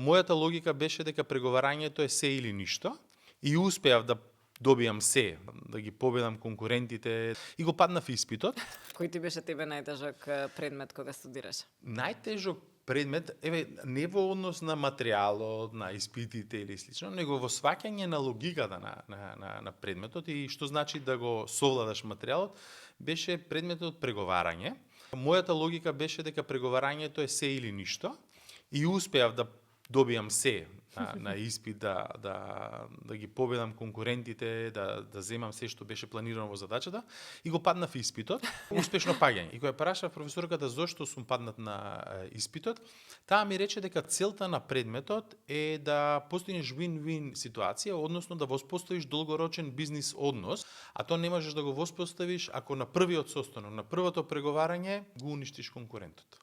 Мојата логика беше дека преговарањето е се или ништо и успеав да добијам се, да ги победам конкурентите и го паднав испитот. Кој ти беше тебе најтежок предмет кога студираш? Најтежок предмет, не во однос на материјалот, на испитите или слично, него во сваќање на логиката на предметот и што значи да го совладаш материјалот, беше предметот преговарање. Мојата логика беше дека преговарањето е се или ништо и успеав да добијам се на испит, да ги победам конкурентите, да земам се што беше планирано во задачата и го паднав испитот, успешно паѓање. И кога прашав професорката зошто сум паднат на испитот, таа ми рече дека целта на предметот е да постигнеш win-win ситуација, односно да воспоставиш долгорочен бизнис однос, а тоа не можеш да го воспоставиш ако на првиот состанок, на првото преговарање го уништиш конкурентот.